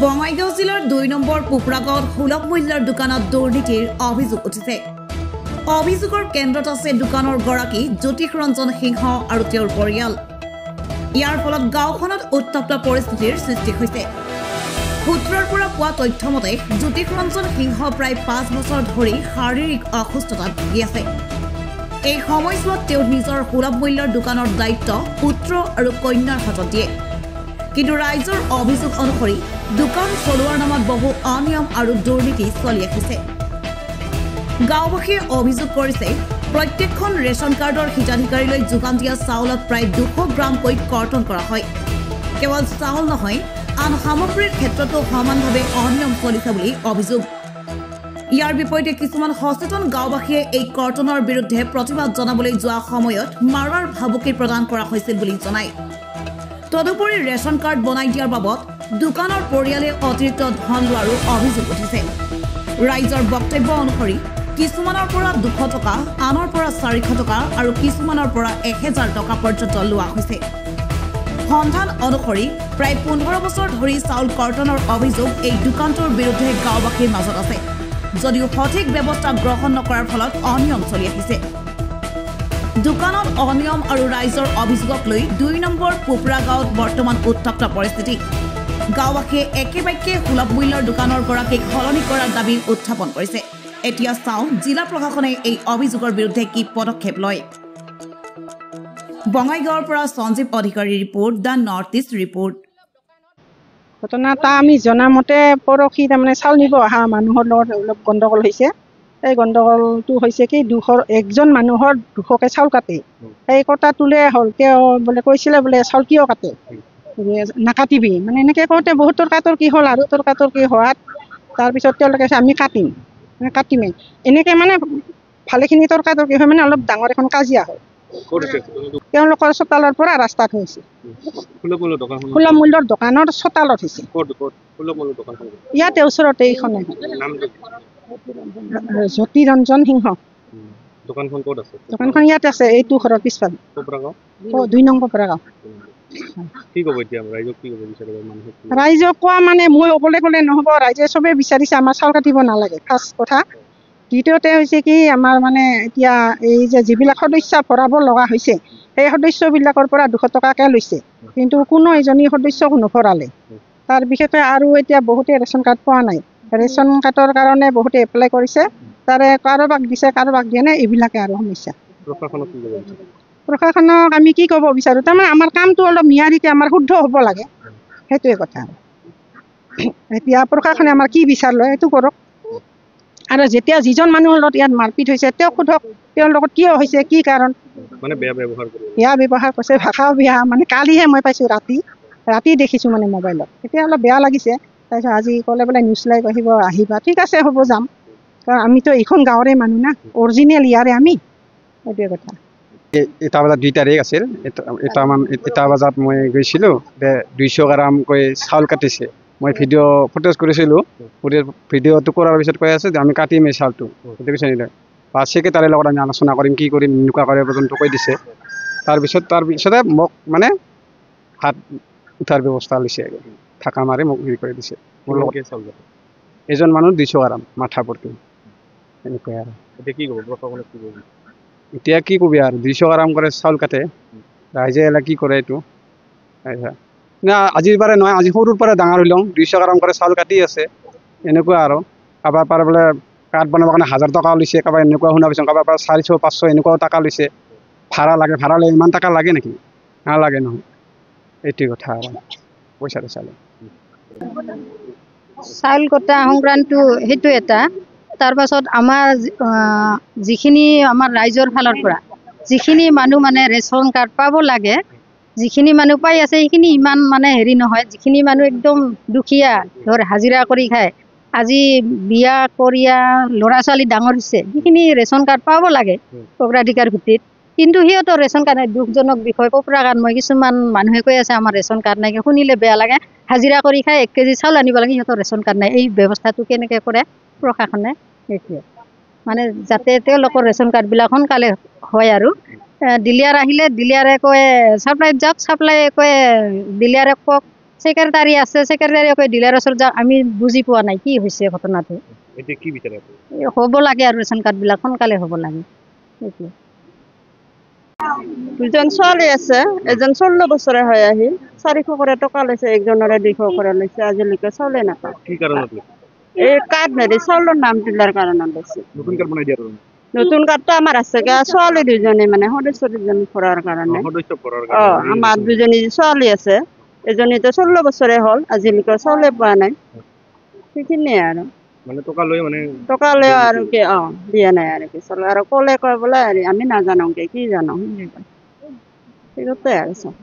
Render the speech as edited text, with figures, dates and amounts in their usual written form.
বঙাইগাঁও জিলাৰ 2 নম্বৰ পোপৰা গাঁৱত সুলভ মূল্যৰ দোকানত দুৰ্নীতিৰ অভিযোগ উঠিছে। অভিযোগৰ কেন্দ্ৰত আছে দোকানৰ গৰাকী জ্যোতিষ ৰঞ্জন সিংহ আৰু তেওঁৰ পৰিয়াল। ইয়াৰ ফলত গাঁওখনত উত্তপ্ত পৰিস্থিতিৰ সৃষ্টি হৈছে। সূত্ৰৰ পৰা পোৱা তথ্য মতে জ্যোতিষ ৰঞ্জন সিংহ প্ৰায় 5 বছৰ ধৰি শাৰীৰিক অসুস্থতাত ভুগি আছে। এই সময়ছোৱাত তেওঁ নিজৰ সুলভ মূল্যৰ দোকানৰ দায়িত্ব পুত্ৰ আৰু কন্যাৰ হাতত দিয়ে। কিন্তু ৰাইজৰ অভিযোগ অনুসৰি দোকান চলোৱাৰ নামত বহু অনিয়ম আৰু দুৰ্নীতি চলি আহিছে। গাঁওবাসীয়ে অভিযোগ কৰিছে প্ৰত্যেকখন ৰেচন কাৰ্ডৰ হিতাধিকাৰীলৈ যোগান দিয়া চাউলত প্ৰায় 200 গ্ৰামকৈ কৰ্তন কৰা হয়। কেৱল চাউল নহয়, আন সামগ্ৰীৰ ক্ষেত্ৰতো সমানভাৱে অনিয়ম চলিছে বুলি অভিযোগ। ইয়াৰ বিপৰীতে কিছুমান সচেতন গাঁওবাসীয়ে এই কৰ্তনৰ বিৰুদ্ধে প্ৰতিবাদ জনাবলৈ যোৱা সময়ত মাৰাৰ ভাবুকি প্ৰদান কৰা হৈছিল বুলি জনায়। তদুপৰি ৰেচন কাৰ্ড বনাই দিয়াৰ বাবদ দোকানৰ পৰিয়ালে অতিৰিক্ত ধন লোৱাৰো অভিযোগ উঠিছে। ৰাইজৰ বক্তব্য অনুসৰি কিছুমানৰ পৰা 200 টকা, আনৰ পৰা 400 টকা আৰু কিছুমানৰ পৰা 1000 টকা পৰ্যন্ত লোৱা হৈছে। সন্ধান অনুসৰি প্ৰায় 15 বছৰ ধৰি চাউল কৰ্তনৰ অভিযোগ এই দোকানটোৰ বিৰুদ্ধে গাঁওবাসীৰ মাজত আছে যদিও সঠিক ব্যৱস্থা গ্ৰহণ নকৰাৰ ফলত অনিয়ম চলি আহিছে। দোকানত অনিয়ম আৰু ৰাইজৰ অভিযোগক লৈ 2 নম্বৰ পোপৰা গাঁৱত বৰ্তমান উত্তপ্ত পৰিস্থিতি। গাঁওবাসীয়ে একে বাক্যে সুলভ মূল্যৰ দোকানৰ গৰাকীক সলনি কৰাৰ দাবী উত্থাপন কৰিছে। এতিয়া চাওঁ জিলা প্ৰশাসনে এই অভিযোগৰ বিৰুদ্ধে কি পদক্ষেপ লয়। বঙাইগাঁৱৰ পৰা Sanjeev Adhikari report, the North East report. ঘটনা এটা আমি জনামতে পৰহি তাৰমানে চাউল নিব অহা মানুহৰ লগত অলপ গণ্ডগোল হৈছে। এই গণ্ডগোলটো হৈছে কি, একজন মানুহৰ 200কে চাউল কাটে। সেই কটাটোলে হ'ল, তেওঁ বোলে কৈছিলে বোলে চাউল কিয় কাটে, নাকাটিবি, মানে এনেকৈ কওঁতে বহুত তৰ্কাতৰ্কি হ'ল আৰু তৰ্কাতৰ্কি হোৱাত তাৰপিছত তেওঁলোকে কৈছে আমি কাটিম, মানে কাটিমেই, এনেকৈ মানে ভালেখিনি তৰ্কাতৰ্কি হৈ মানে অলপ ডাঙৰ এখন কাজিয়া হ'ল। তেওঁলোকৰ চোতালৰ পৰা ৰাস্তাত হৈছে, সুলভ মূল্যৰ দোকানৰ চোতালত হৈছে, ইয়াতে ওচৰতে এইখনে। জ্যোতি ৰঞ্জন সিংহ। দোকানখন ইয়াতে আছে, এইটো ঘৰৰ পিছফালে, 2 নম্বৰ পৰা গাঁও। ৰাইজক কোৱা মানে মই অকলে ক'লে নহ'ব, ৰাইজে চবেই বিচাৰিছে আমাৰ চাউল কাটিব নালাগে, ফাৰ্ষ্ট কথা। দ্বিতীয়তে হৈছে কি, আমাৰ মানে এতিয়া এই যে যিবিলাক সদস্য ভৰাব লগা হৈছে, সেই সদস্যবিলাকৰ পৰা 200 টকাকৈ লৈছে, কিন্তু কোনো এজনী সদস্যক নভৰালে। তাৰ বিশেষকৈ আৰু এতিয়া বহুতে ৰেচন কাৰ্ড পোৱা নাই, ৰেচন কাৰ্ডৰ কাৰণে বহুতে এপ্লাই কৰিছে, তাৰে কাৰোবাক দিছে কাৰোবাক দিয়া নাই, এইবিলাকে আৰু সমস্যা। প্ৰশাসনক আমি কি ক'ব বিচাৰোঁ, তাৰমানে আমাৰ কামটো অলপ নিয়াৰিকৈ আমাৰ শুদ্ধ হ'ব লাগে, সেইটোৱে কথা। এতিয়া প্ৰশাসনে আমাৰ কি বিচাৰ লয় সেইটো কৰক। আৰু যেতিয়া যিজন মানুহৰ লগত ইয়াত মাৰপিট হৈছে তেওঁক সোধক, তেওঁৰ লগত কিয় হৈছে, কি কাৰণ, বেয়া ব্যৱহাৰ কৰিছে, ভাষাও বেয়া। মানে কালিহে মই পাইছোঁ, ৰাতি দেখিছোঁ মানে মোবাইলত, তেতিয়া অলপ বেয়া লাগিছে। তাৰপিছত আজি ক'লে বোলে নিউজ লাইভ আহিব, আহিবা, ঠিক আছে হ'ব যাম, কাৰণ আমিতো এইখন গাঁৱৰে মানুহ না, অৰিজিনেল ইয়াৰে আমি, সেইটোৱে কথা। এটা বজাত 2 তাৰিখ আছিল, এটা বজাত মই গৈছিলোঁ, 200 গ্ৰামকৈ চাউল কাটিছে। মই ভিডিঅ' ফুটেজ কৰিছিলোঁ, ভিডিঅ'টো কৰাৰ পিছত কৈ আছে যে আমি কাটিম এই চাউলটো, সেইটো কৈছে নিলে বা ছেক্ৰেটাৰীৰ লগত আমি আলোচনা কৰিম, কি কৰিম এনেকুৱা কৰে পৰ্যন্ত কৈ দিছে। তাৰপিছতে মোক মানে হাত উঠাৰ ব্যৱস্থা লৈছে, থাকা মাৰি মোক হেৰি কৰি দিছে। মোৰ লগত এজন মানুহ 200 গ্ৰাম মাথা পৰতি, এনেকুৱাই আৰু। এতিয়া কি কবি আৰু, 200 গ্ৰাম কৰে চাউল কাটে, ৰাইজে এলা কি কৰে এইটো না, আজিৰ পৰাই নহয়, আজি সৰুৰ পৰা ডাঙৰ হৈ লওঁ, 200 গ্ৰাম কৰে চাউল কাটি আছে, এনেকুৱা আৰু। কাৰোবাৰ পৰা বোলে কাৰ্ড বনাবৰ কাৰণে 1000 টকা লৈছে, কাৰোবাৰ এনেকুৱা শুনা পাইছোঁ, কাৰোবাৰ পৰা 400 500 এনেকুৱাও টকা লৈছে। ভাড়া লাগে, ভাড়া লাগে, ইমান টকা লাগে নেকি? নালাগে নহয়, এইটোৱে কথা আৰু। পইচাটো চালে চাউল কটা সংক্ৰান্তটো সেইটো এটা। তাৰপাছত আমাৰ যিখিনি আমাৰ ৰাইজৰ ফালৰ পৰা যিখিনি মানুহ মানে ৰেচন কাৰ্ড পাব লাগে, যিখিনি মানুহ পাই আছে সেইখিনি ইমান মানে হেৰি নহয়, যিখিনি মানুহ একদম দুখীয়া, ধৰ হাজিৰা কৰি খায়, আজি বিয়া কৰিয়া ল'ৰা ছোৱালী ডাঙৰ হৈছে, সেইখিনি ৰেচন কাৰ্ড পাব লাগে অগ্ৰাধিকাৰ ভিত্তিত, কিন্তু সিহঁতৰ ৰেচন কাৰ্ড নাই। দুখজনক বিষয় পপৰা কাৰ্ড মই কিছুমান মানুহে কৈ আছে আমাৰ ৰেচন কাৰ্ড নাই, শুনিলে বেয়া লাগে। হাজিৰা কৰি খাই 1 কেজি চাউল আনিব লাগে, সিহঁতৰ ৰেচন কাৰ্ড নাই। এই ব্যৱস্থাটো কেনেকৈ কৰে প্ৰশাসনে, সেইটোৱে মানে যাতে তেওঁলোকৰ ৰেচন কাৰ্ডবিলাক সোনকালে হয়। আৰু ডিলিয়াৰ আহিলে ডিলিয়াৰে কয় ছাপ্লাইত যাওক, ছাপ্লাই কয় ডিলিয়াৰে কওক, ছেক্ৰেটাৰী আছে, ছেক্ৰেটাৰীয়ে কয় ডিলাৰৰ ওচৰত যাওক। আমি বুজি পোৱা নাই কি হৈছে ঘটনাটো। এতিয়া কি বিচাৰে আপুনি? এই হ'ব লাগে আৰু ৰেচন কাৰ্ডবিলাক সোনকালে হ'ব লাগে, সেইটোৱে। দুজন ছোৱালী আছে, এজন 16 বছৰে হৈ আহিল, 400 কৰে টকা লৈছে, একজনৰে 200 কৰে লৈছে, আজিলৈকে চাউলে নাপায়। কি কাৰণত লৈছে? এই কাৰ্ড হেৰি চাউলৰ নাম তোলাৰ কাৰণত লৈছে। নতুন কাৰ্ড বনাই দিয়াৰ কাৰণে? নতুন কাৰ্ডটো আমাৰ আছে, ছোৱালী দুজনী মানে সদস্য দুজনী ভৰাৰ কাৰণে। সদস্য ভৰাৰ অ কাৰণে। আমাৰ দুজনী ছোৱালী আছে, এজনীতো 16 বছৰে হ'ল, আজিলৈকে চাউলে পোৱা নাই, সেইখিনিয়ে আৰু। মানে টকা লৈ মানে টকা লৈ আৰু কি, অ দিয়া নাই আৰু কি চাউল, আৰু ক'লে কয় বোলে হেৰি আমি নাজানো কি জানো, সেইটোতে আৰু চব।